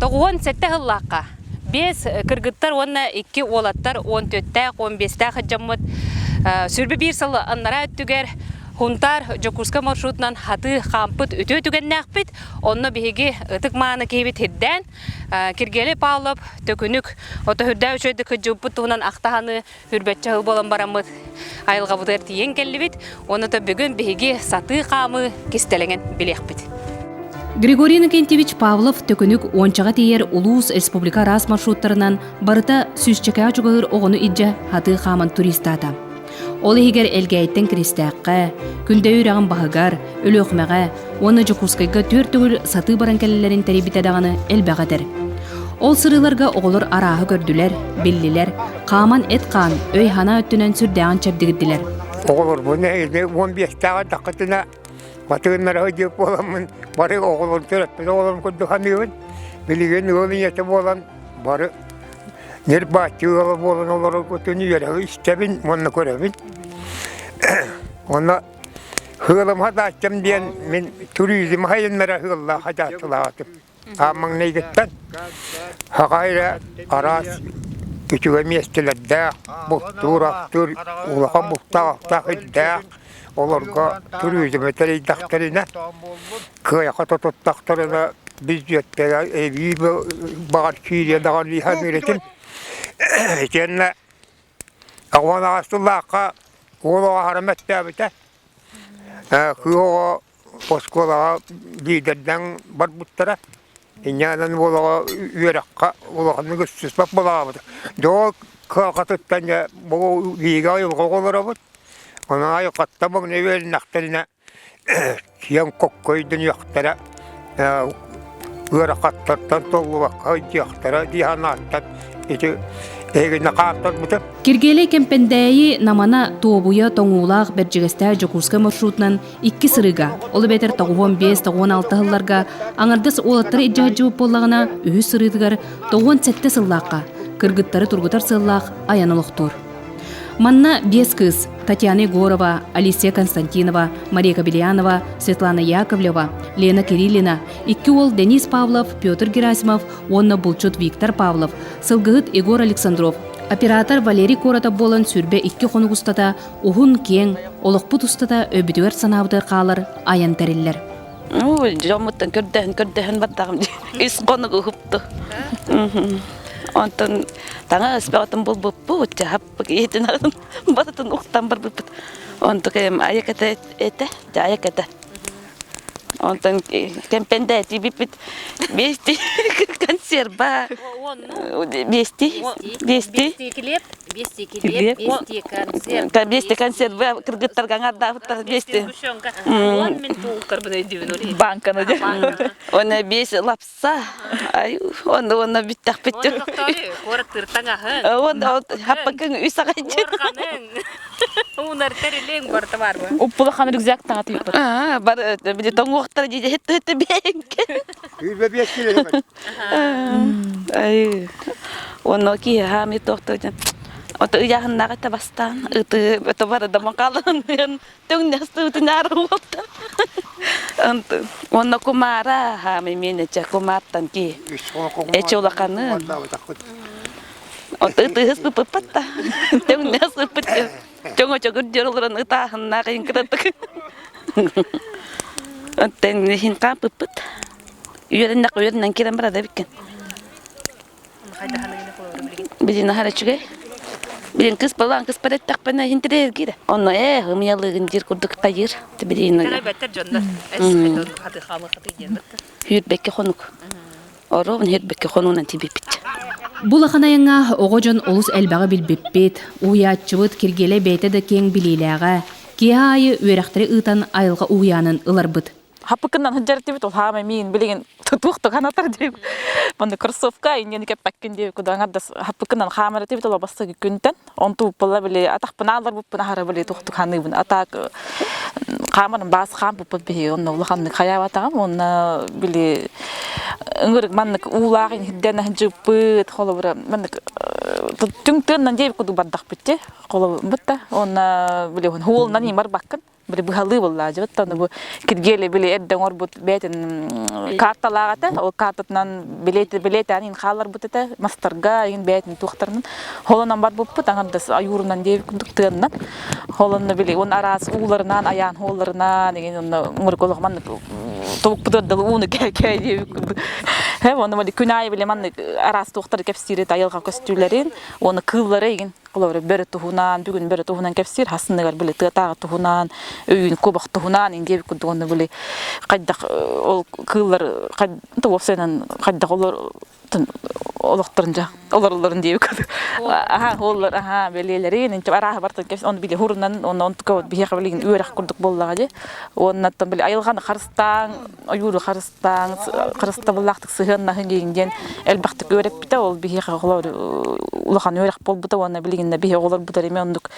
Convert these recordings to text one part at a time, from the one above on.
97 сыллаахха биэс кыргыттар уонна икки уолаттар 14-тээх, 15-тээх дьоммут сүрбэ биир сыл аннараа өттүгэр Хунтаар Дьокуускай маршрутунан хатыы хаампыт үтүө түгэннээхпит. Онно биһиги ытык-мааны киһибит Хирдээн Киргиэлэй Павлов төкүнүк ото үрдээх үчүгэйдик кыдьыппыт туһунан ахтаһаны үрбэччэ сыл буолан бараммыт айылҕабытыгар тиийэн кэллибит. Уонна то бүгүн биһиги сатыы хаамыы кистэлэҥин билиэхпит. Григорий Иннокентьевич Павлов төкүнүк уончаҕа тиийэр улуус республика араас маршруттарынан барыта сүүсчэкэҕэ чугаһыыр оҕону илдьэ хатыы хааман туристаата. Ол иһигэр Элгээйиттэн Киристээххэ, Күндэйи үрэҕин баһыгар, Өлүөхүмэҕэ уонна Дьокуускайга түөрт төгүл сатыы баран кэлэллэрин тэрийбитэ даҕаны элбэҕи этэр. Ол сырыыларга оҕолор арааһы көрдүлэр, биллилэр, хааман эт-хаан, өй-санаа өттүнэн сүрдээҕин чэбдигирдилэр. Оҕолорбун эһиги уон биэстээҕэр таххытына батыыннара сылдьыбыт буоламмын бары оҕолору төрөппүт оҕолорум курдук саныыбын. Билигин ыал ийэтэ буолан бары ньир-бааччы ыала буолан олороргутун үөрэҕи истэбин уонна көрөбүн. Уонна Ыалым хадааччым диэн мин туризм хайыннара ыаллаах хадааччылаатым. Аан маҥнайгыттан хаҕа эрэ араас үчүгэй миэстэлэрдээх, бултуур-астыыр улахан бултаах-астаах ирдээх олорго туризмы тэрийдэхтэринэ, кыайа-хото туттахтарына бүддьүөттэрэ эбии баҕар киириэ даҕаны дии саныыр этим. Итиэннэ Уон аҕыс сыллаахха уол оҕо аһара мөттөөбүтэ. Кыыс оҕо оскуолаҕа лиидэрдээн барбыттара. Инньэ гынан уол оҕо үөрэххэ улаханнык ыстыспат буолаабыт. Дьэ ол кыһалҕатыттан дьэ бу биһиги айылҕа оҕолоробут. Онон айылҕаттан маҥнай үөрэннэхтэринэ Киэҥ коккойдонуохтара, ыарахаттартан толлубакка сылдьыахтара дии санааттан ити эһигини хаартарбытым. Киргиэлэй Кэмпэндээйи Намана Туобуйа Тоҥуулаах Бэрдьигэстээх Дьокуускай маршрутунан икки сырыыга, ол эбэтэр 95-96 сылларга аҥардас уолаттары илдьэ сылдьыбыт буоллаҕына, үһүс сырыытыгар 97 сыллаахха кыргыттары тургутар сыаллаах айан олохтуур. Манна биэс кыыс Татьяна Егорова, Алисия Константинова, Мария Кобельянова, Светлана Яковлева, Лена Кириллина, икки уол Денис Павлов, Петр Герасимов уонна булчут Виктор Павлов, сылгыһыт Егор Александров, оператор Валерий Коротов буолан сүрбэ икки хонук устата уһун-киэҥ, олохпут устата өйбүтүгэр-санаабытыгар хаалар айан тэриллэр. Ой, дьоммуттан көрдөһөн көрдөһөн баттаҕым үс хонук уһупту. Онтон таҥа ыспаҕытын булбуппут, чахаппыт иһитин барытын ухтан барбыппыт. Онтукайым айаката этэ, айаката. Онтон кэмпэндээти биппит бести консерва бести бести килиэп бести килиэп бести консерва бести консерва кыргыттарга аҥардаабыттар бести Уон мин тугуккарбын өйдүүбүн ол иһин. Банканы дьэ. Уонна биэс лапса. Ай, уонна уонна бүттэхпит. Уон тохтоору, куорат тыртаҥ аһын. Уонна хаппаккын үс аҕайдьын. Уорҕаныҥ. Уунар тэрилиҥ барыта бар бу. Уппулахан рюкзак таҥатыйбыт. Аа, бар били тоҥуохтара дии хетте бэйэҥкэ. Күүрбэ биэс килэ. Ай. Уонна киһи хаамый тохтоо Ото ыйааһыннаах этэ бастаан ыты это бары да макаланыан Төҥнөстүбүтүнээр уолтан. Уонна кумаара хаамый миэнэчэ кумаартан ки. Эчи улаханын. Ытыһыс ыппыт да. Төҥнөс ыппыт. Чоҥочо күрдьэр олорон ытааһыннаах иһин кытатык. Оттон иһин хаампыппыт. Үөрэннэх үөрэнэн кирэн барада эбиккин. Билин аһара үчүгэй. Билин кыс балаан кыс эттэхпинэ интириэргиир. Онно ээ ымыйалыыгын диир курдук тайыыр. Билин Бэттэр дьоннор. Эс хаты хаалы хаты диэн баттар. Хүүрбэкке хонук. Оруобун хүүрбэкке хонуунан тибиппит. Бу улахан айаҥҥа оҕо дьон олус элбэҕи билбиппит, уһуйааччыбыт Киргиэлэй бэйэтэ да киэҥ билиилээҕэ, киэһэ аайы үөрэхтэри ыытан айылҕа уһуйаанын ыларбыт. Хаппыккынан сылдьар этибит, ол хаама миин билигин туох туганатар диэбит. Манна кроссовка инньэни кэппэккин диэбит куда аҥардас хаппыккынан хаамар этибит ол бастакы күнтэн. Онту уппала били атахпын аалларбыппын аһара били туохтук ханыыбын. Атаак хаамарым баас хаампыппыт биһиги онно улаханнык хайаабатаҕым уонна били ыҥырык маннык уулаах иһирдэн сылдьыппыт холобура маннык түҥ тыыннан диэбит курдук бардахпыт дии холобур бытта уонна били хуолунан имар баккын. Били быһалыы буоллаадьыбыт ону бу Киргиэлэ били эрдэ оҥорбут бэйэтин карталаах этэ. Ол картатынан билет билетээн хаалларбыт этэ мастарга иҥин бэйэтин туохтарынан холонон барбыппыт аҥардас ойуурунан диэбит курдук тыаннан холонно били уон араас ууларынан айаан хуолларынан иҥин онно мурга олох маннык тобукпутугар дылы ууну кээ диэбит курдук уонна күн аайы били маннык араас туохтары кэпсиир этэ айылҕа көстүүлэрин уонна кыыллары игин Холобура, бөрө туһунан, бүгүн бөрө туһунан кэпсиир, хасыныгар били тыатааҕы туһунан, өйүүн куобах туһунан диэбит курдук онно били хайдах ол кыыллар уопсайынан хайдах олор олохторун дьа олороллорун диэбит курдук аха оллор аха бэлиэлэрин инчэ арааһы бартын кэпс оны били хурунан онно онтука биһиэхэ билигин үөрэх курдук буоллаҕа дии уоннаттан били айылҕаны харыстааҥ ойууру харыстааҥ, харыстабыллаахтык сыһыаннаһыҥ диэн элбэхтик үөрэппитэ. Ол биһиэхэ оҕолор улахан үөрэх буолбута уонна билигин да биһи оҕолорбут эмиэ оннук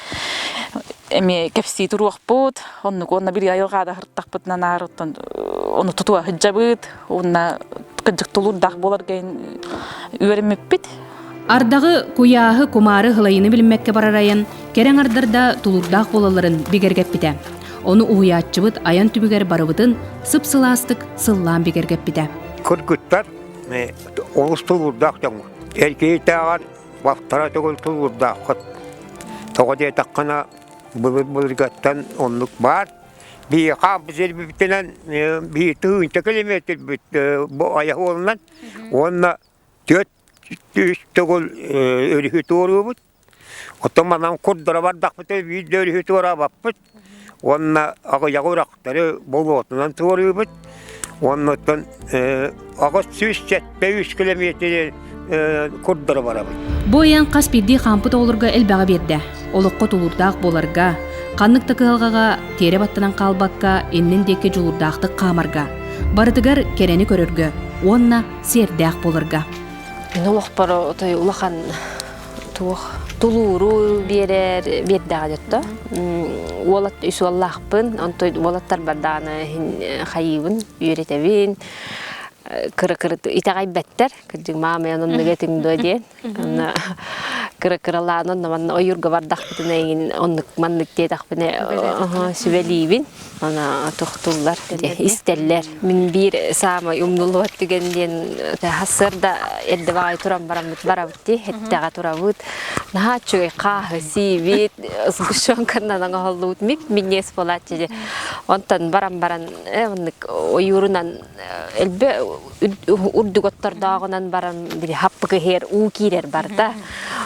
эмиэ кэпсии туруохпут. Оннук уонна били айылҕаада аһыртахпытына наар оттон ону тутуа сылдьабыт уонна кырдьык тулуурдаах буоларга үөрэммиппит. Ардаҕы, куйааһы, кумаары һылайыны билиммэккэ барар айан кэрэ аҥардарда тулуурдаах буолалларын бигэргэппитэ. Ону уһуйааччыбыт айан түбүгэр барыбытын сып-сылаастык сыллаан бигэргэппитэ. Кыргыттар олус тулуурдаах дьоҥҥут. Эр киһитээҕэр балтара төгүл тулуурдааххыт. Тоҕо диэтэххинэ былыр-былыргаттан оннук баар. Биһиэхэ сирбитинэн биир тыһыынча километрбит бу айах уолунан уонна 4 үс төгүл өрүһү туоруубут. Оттон манан курдара бардахпыт биир да өрүһү туораабаппыт. Уонна аҕыйаҕы үрэхтэри болуотунан туоруубут. Уонна оттон 873 километри курдара барабыт. Бу айан хас биирдии хаампыт оҕолорго элбэҕи биэрдэ. Олоххо тулуурдаах буоларга, ханнык да кыһалҕаҕа тиэрэ баттанан хаалбакка иннин диэки дьулуурдаахтык хаамарга, барытыгар кэрэни көрөргө уонна сиэрдээх буоларга. Мин олохпор отой улахан туох тулууру биэрэр биэрдэҕэ дьотто. Уолат үс уоллаахпын, онтон уолаттар бардаҕына хайыыбын, үөрэтэбин. Кыра-кыра итэҕэйбэттэр. Кырдьык маама оннук этиҥ дуо диэн. Онно кыра-кыралаан онно манна ойуурга бардахпытына эҥин оннук маннык диэтэхпинэ сүбэлиибин. Ана тохтуллар, истэллэр. Мин биир саамай умнуллубат түгэн диэн сарсыарда эрдэ баҕайы туран бараммыт барабыт дии, эттэҕэ турабыт. Наһаа үчүгэй хааһы сиибит, сгущенканан оҥоһуллубут мип-минньигэс буолааччы дии. Онтон баран баран оннук ойуурунан элбэ урдук оттордооҕунан баран били хаппыкы иһэр уу киирэр барда.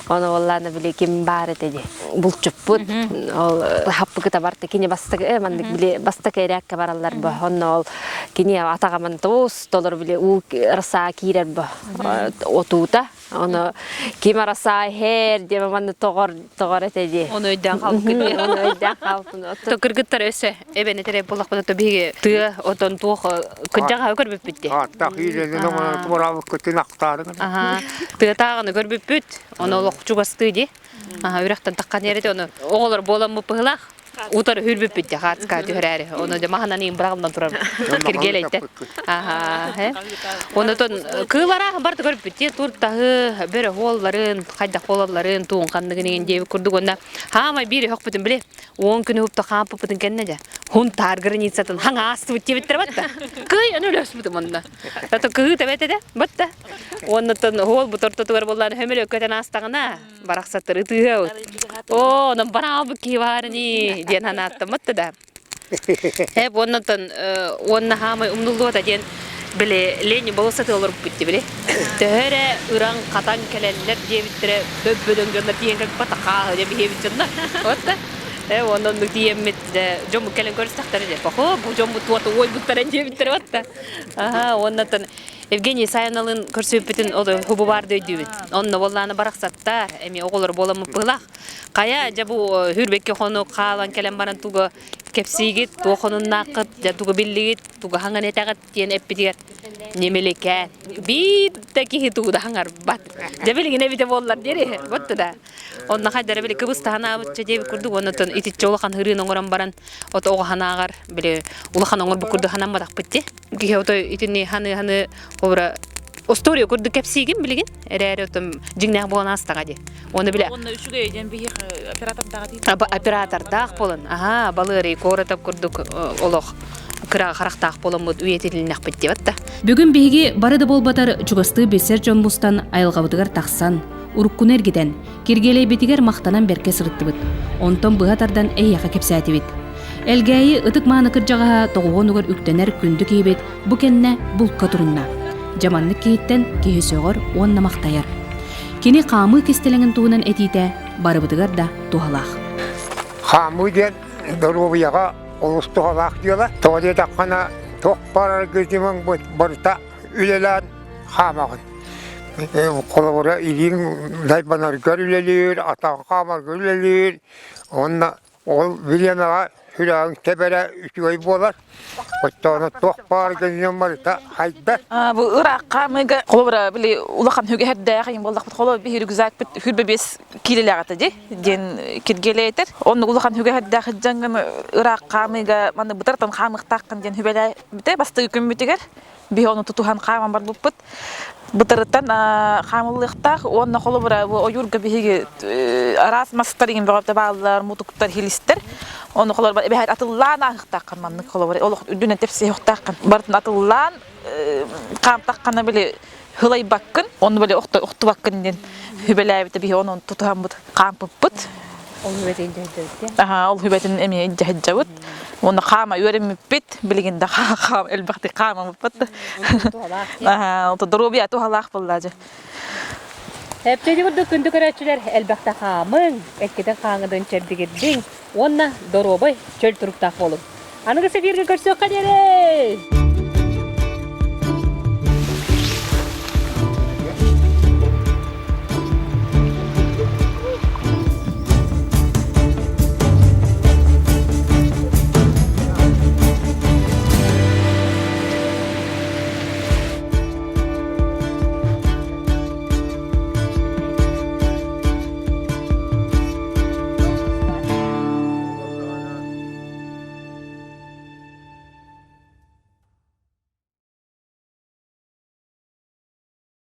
Ону буоллаана били ким баар этэ дии булчуппут. Ол хаппыкыта барта кини бастакы маннык били бастакы эрээккэ бараллар бо. Онно ол кини атаҕаман тоус толору били уу раса киирэр бо отуута. Ону ким арасаа иһэр диэн манны тоҕор тоҕор этэ дии. Ону өйдөөн хаалбыккын. Ону өйдөөн хаалбын. То кыргыттар өссө эбэн этэрэ буоллахпына то биһиги тыа отон туох кырдьаҕаһы көрбүппүт дии. Ааттаах иилэнэн оҥорон туораабыккытын ахтаарыҥ. Аха. Тыатааҕыны көрбүппүт. Ону олох чугастыы дии. Аха үрэхтэн таххан эрэ ону оҕолор буоламмыт быһылаах. Утары хүрбүппүт дьэ хаацка түһэрээри. Ону дьэ маһынан иин быраҕыллан турар киргиэлэйтэн. Аха. Онотон кыылара барыта көрбүт дии туртаһы, бөрө хуолларын, хайдах буолалларын, туун ханныгын иҥин диэбит курдук уонна хаамай биир өһөхпүтүн били 10 күн уһупта хаампыппытын кэннэ дьэ Хунтаар границатын хаҥаастыбыт диэбиттэрэ батта. Кый аны өлөспүтүм онно. Ото кыһыы тэбэтэ да батта. Уоннаттан хуол бу тортотугар буоллаан хөмөлө көтөн аастаҕына барахсаттар ытыыһа Оо, онон бараабыт киһи баар ини диэн санааттаммыт да. Э, уоннаттан уонна хаамай умнуллуота диэн били Ленин болуоссаты олорбут били. Төһө эрэ ыран хатан кэлэллэр диэбиттэрэ бөп-бөдөҥ дьоннор тиийэн кэлбэт хааһы дьэ биһиэбит дьоннор. Вот да. Э, уонна оннук тиийэммит дьоммут кэлэн көрүстэхтэрэ дьэ похо бу дьоммут туота уойбуттара диэбиттэрэ батта. Аха, уоннаттан Евгений Исаевналыын көрсүбүппүтүн ол хубу баар өйдүүбүт. Онно буоллаана барахсаттар, эмиэ оҕолор буоламмыт быһылаах. Хайа, дьэ бу хүрбэкки хонук хаалан кэлэн баран тугу кэпсиигит, туох хонуннааххыт, дьэ тугу биллигит, тугу хаҥан этэҕит диэн эппитигэр немелекээн. Биир да киһи тугу да хаҥарбат. Дьэ билигин эбитэ буоллар диэри, вот да. Онно хайдара били кыбыстаһан аабытча диэбит курдук, оннотон итиччэ улахан хырыын оҥорон баран, ото оҕо ханааҕар били улахан оҥорбут курдук ханамматахпыт дии. Киһи ото итини ханы-ханы обра История курдук кэпсиигин билигин эрээри отом дьиҥнээх буолан аастаҕа дии. Оны биле Онно үчүгэй диэн биһиэх оператордаах дии. Оператордаах болон, аха, балыарый куоратап курдук олох кыра харахтаах боломмут үйэтилиннэхпит диэбит да. Бүгүн биһиги бары да буолбатар чугастыы билсэр дьон мустан айылҕабытыгар тахсан, уруккуну эргитэн, Киргиэлэйбитигэр махтанан бэркэ сырыттыбыт. Онтон быһа тардан эһиэхэ кэпсээтибит. Элгээйи ытык-мааны кырдьаҕаһа тоҕуһуонугар үктэнэр күндү киһибит бу кэннэ булка турунна. Дьэ маннык киһиттэн киһи сөҕөр уонна махтайар. Кини хаамыы кистэлэҥин туһунан этиитэ барыбытыгар да туһалаах. Хаамыы диэн доруобуйаҕа олус туһалаах дьыала. Тоҕо диэтэххинэ, туох баар аргыытымаҥ барыта үлэлээн хаамаҕын. Холобура, илииҥ дайбанаргар үлэлиир, атаҕыҥ хаамаргар үлэлиир. Уонна ол бириэмэҕэ сүрэҕиҥ тэбэрэ үчүгэй буолар. Оччоҕуна туох баар гынньан барыта хайдар. Бу ыраах хаамыыга холобура били улахан үгэһэрдээх иһин буоллахпыт холобура биһи рюкзакпыт хүрбэ биэс киилэлээх этэ дии диэн киргиэлээтэр. Оннук улахан үгэһэрдээх дьаҥҥын ыраах хаамыыга манна бытартан хаамыахтааххын диэн сүбэлээбитэ бастакы күммүтүгэр. Биһи ону тутуһан хааман барбыппыт. Бытарыттан хаамыллыахтаах уонна холобура бу ойуурга биһиги араас мастар иҥин бөҕөтө бааллар, мутуктар, хилистэр. Ону холобура эбэһээт атыллаан ааһыахтааххын маннык холобура олох үрдүнэн тэпсиһиэхтааххын. Барытын атыллаан хаамтаххына били хылайбаккын, ону били охтубаккын диэн сүбэлээбитэ биһи ону тутуһаммыт хаампыппыт. Ол үбэтин дьэһдьэбит. Аха, ол үбэтин эмиэ дьэһдьэбит. Уонна хаама үөрэммиппит, билигин да хаам элбэхтик хаамамыппыт. Аха, ото доруобуйа туһалаах буолла дьэ. Эптеди курдук күндү көрөөччүлэр элбэхтэ хаамыҥ, эккитин хааҥыдын чэбдигирдиҥ уонна доруобай чөл туруктаах буолуҥ. Аныгы эфиргэ көрсүөххэ диэри!